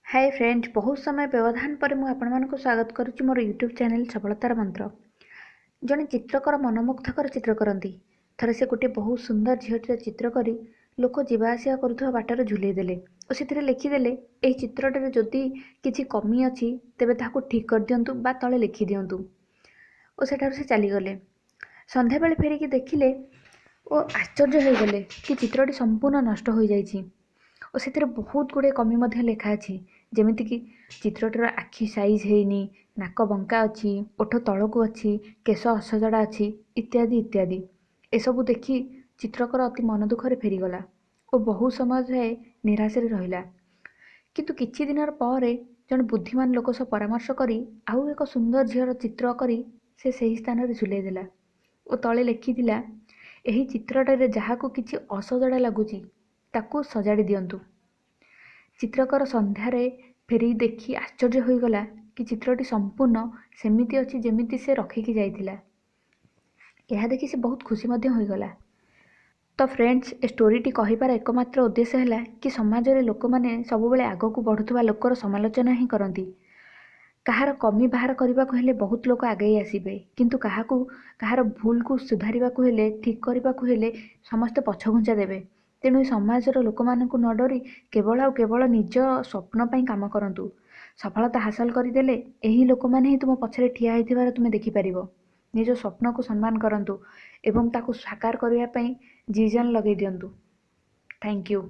ହାଏ friends, ବହୁତ ସମୟ ବ୍ୟବଧାନ ପରେ ମୁଁ ଆପଣମାନଙ୍କୁ ସ୍ୱାଗତ କରୁଛି ମୋର ୟୁଟ୍ୟୁବ୍ ଚ୍ୟାନେଲ୍ ସଫଳତାର ମନ୍ତ୍ର। ଜଣେ ଚିତ୍ରକର ମନମୁଗ୍ଧକର ଚିତ୍ର କରନ୍ତି। ଥରେ ସେ ଗୋଟିଏ ବହୁତ ସୁନ୍ଦର ଝିଅଟିର ଚିତ୍ର କରି ଲୋକ ଯିବା ଆସିବା କରୁଥିବା ବାଟରେ ଝୁଲେଇ ଦେଲେ ଓ ସେଥିରେ ଲେଖିଦେଲେ, ଏହି ଚିତ୍ରଟିରେ ଯଦି କିଛି କମି ଅଛି ତେବେ ତାହାକୁ ଠିକ୍ କରିଦିଅନ୍ତୁ ବା ତଳେ ଲେଖିଦିଅନ୍ତୁ। ଓ ସେଠାରୁ ସେ ଚାଲିଗଲେ। ସନ୍ଧ୍ୟାବେଳେ ଫେରିକି ଦେଖିଲେ ଓ ଆଶ୍ଚର୍ଯ୍ୟ ହୋଇଗଲେ କି ଚିତ୍ରଟି ସମ୍ପୂର୍ଣ୍ଣ ନଷ୍ଟ ହୋଇଯାଇଛି ଓ ସେଥିରେ ବହୁତ ଗୁଡ଼ିଏ କମି ମଧ୍ୟ ଲେଖା ଅଛି, ଯେମିତିକି ଚିତ୍ରଟିର ଆଖି ସାଇଜ୍ ହେଇନି, ନାକ ବଙ୍କା ଅଛି, ଓଠ ତଳକୁ ଅଛି, କେଶ ଅସଜଡ଼ା ଅଛି, ଇତ୍ୟାଦି ଇତ୍ୟାଦି। ଏସବୁ ଦେଖି ଚିତ୍ରକର ଅତି ମନ ଦୁଃଖରେ ଫେରିଗଲା ଓ ବହୁ ସମୟ ଯାଏ ନିରାଶରେ ରହିଲା। କିନ୍ତୁ କିଛି ଦିନର ପରେ ଜଣେ ବୁଦ୍ଧିମାନ ଲୋକ ସହ ପରାମର୍ଶ କରି ଆଉ ଏକ ସୁନ୍ଦର ଝିଅର ଚିତ୍ର କରି ସେ ସେହି ସ୍ଥାନରେ ଝୁଲେଇ ଦେଲା ଓ ତଳେ ଲେଖିଥିଲା, ଏହି ଚିତ୍ରଟାରେ ଯାହାକୁ କିଛି ଅସଜଡ଼ା ଲାଗୁଛି ତାକୁ ସଜାଡ଼ି ଦିଅନ୍ତୁ। ଚିତ୍ରକର ସନ୍ଧ୍ୟାରେ ଫେରି ଦେଖି ଆଶ୍ଚର୍ଯ୍ୟ ହୋଇଗଲା କି ଚିତ୍ରଟି ସମ୍ପୂର୍ଣ୍ଣ ସେମିତି ଅଛି ଯେମିତି ସେ ରଖିକି ଯାଇଥିଲା। ଏହା ଦେଖି ସେ ବହୁତ ଖୁସି ମଧ୍ୟ ହୋଇଗଲା। ତ ଫ୍ରେଣ୍ଡସ୍, ଏ ଷ୍ଟୋରିଟି କହିବାର ଏକମାତ୍ର ଉଦ୍ଦେଶ୍ୟ ହେଲା କି ସମାଜରେ ଲୋକମାନେ ସବୁବେଳେ ଆଗକୁ ବଢ଼ୁଥିବା ଲୋକର ସମାଲୋଚନା ହିଁ କରନ୍ତି। କାହାର କମି ବାହାର କରିବାକୁ ହେଲେ ବହୁତ ଲୋକ ଆଗେଇ ଆସିବେ, କିନ୍ତୁ କାହାକୁ କାହାର ଭୁଲକୁ ସୁଧାରିବାକୁ ହେଲେ, ଠିକ୍ କରିବାକୁ ହେଲେ ସମସ୍ତେ ପଛଘୁଞ୍ଚା ଦେବେ। ତେଣୁ ଏ ସମାଜର ଲୋକମାନଙ୍କୁ ନ ଡରି କେବଳ ଆଉ କେବଳ ନିଜ ସ୍ୱପ୍ନ ପାଇଁ କାମ କରନ୍ତୁ। ସଫଳତା ହାସଲ କରିଦେଲେ ଏହି ଲୋକମାନେ ହିଁ ତୁମ ପଛରେ ଠିଆ ହେଇଥିବାର ତୁମେ ଦେଖିପାରିବ। ନିଜ ସ୍ୱପ୍ନକୁ ସମ୍ମାନ କରନ୍ତୁ ଏବଂ ତାକୁ ସାକାର କରିବା ପାଇଁ ଜି ଜାନ୍ ଲଗାଇ ଦିଅନ୍ତୁ। Thank you.